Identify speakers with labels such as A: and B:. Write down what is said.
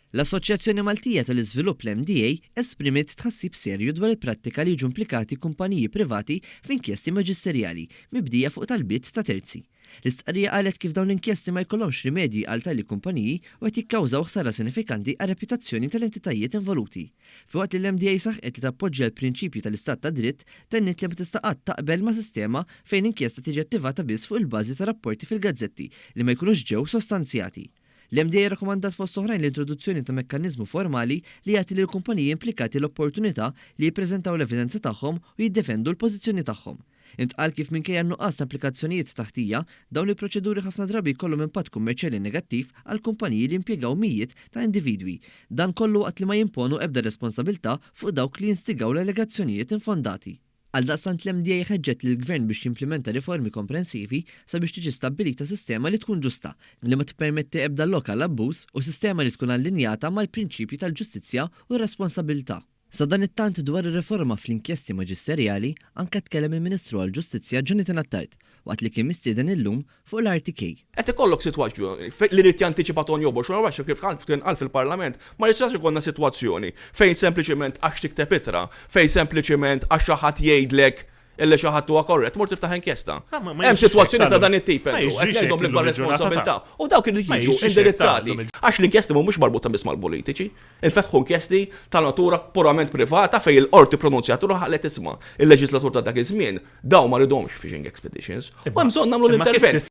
A: L-Assoċjazzjoni Maltija tal-Iżvilupp l-MDA esprimiet tħassib serju dwar il-prattika li jiġu implikati kumpaniji privati f'inkjesti maġisterjali mibdija fuq talbiet ta' terzi. L-istqarrija qalet kif dawn l-inkjesti ma jkollhomx rimedji għal tali kumpaniji u qed jikkawżaw ħsara sinifikanti għar-reputazzjoni tal-entitajiet involuti. Filwaqt li l-MDA saħqet li tappoġġja l-prinċipji tal-istat tad-dritt, tenniet li ma tista' qatt taqbel ma' sistema fejn inkjesta tiġi attivata biss fuq il-bażi ta' rapporti fil-gazzetti li ma jkunux ġew sostanzjati. L-MDA rrakkomandat fost oħrajn l-introduzzjoni ta' mekkaniżmu formali li jagħti lill-kumpaniji implikati l-opportunità li jippreżentaw l-evidenza tagħhom u jiddefendu l-pożizzjoni tagħhom. Intqal kif minkejja n-nuqqas ta' implikazzjonijiet ta' ħtija, dawn il-proċeduri ħafna drabi jkollhom impatt kummerċjali negattiv għal kumpaniji li jimpjegaw mijiet ta' individwi. Dan kollu waqt li ma jimponu ebda responsabilità fuq dawk li jinstigaw l-allegazzjonijiet infondati. Għaldaqstant l-MDA ħeġġet lill-Gvern biex jimplimenta riformi komprensivi sabiex tiġi stabbilita sistema li tkun ġusta, li ma tippermetti ebda lok għal abbuż u sistema li tkun allinjata mal-prinċipji tal-ġustizzja u r-responsabilità. Sadanittant dwar ir-riforma fl-inkjesti maġisterjali anke tkellem il-Ministru għall-Ġustizzja Jonathan Attard waqt li kien mistieden illum fuq l-RTK.
B: Qed ikollok sitwazzjoni fejn li jrid jantiċipa Tonio Borg, u għax kif kien qal fil-Parlament, ma jistax ikollna sitwazzjoni fejn sempliċiment għax tikteb ittra, fejn sempliċiment għax xi ħadd jgħidlek illi xi ħadd huwa korrett, tmur tiftaħ inkjesta. Hemm sitwazzjoni ta' dan it-tip, Andrew, qed ngħidhom l-ikbar responsabilità. U dawk iridu jiġu indirizzati. Għax l-inkjesti mhumiex marbuta biss mal-politiċi. Infetħu inkjesti ta' natura purament privata fejn il-qorti pronunzjat ruħha qalet isma' il-leġislatur ta' dak iż-żmien dawn ma ridhomx fishing expeditions. U hemm bżonn nagħmlu l-intervent.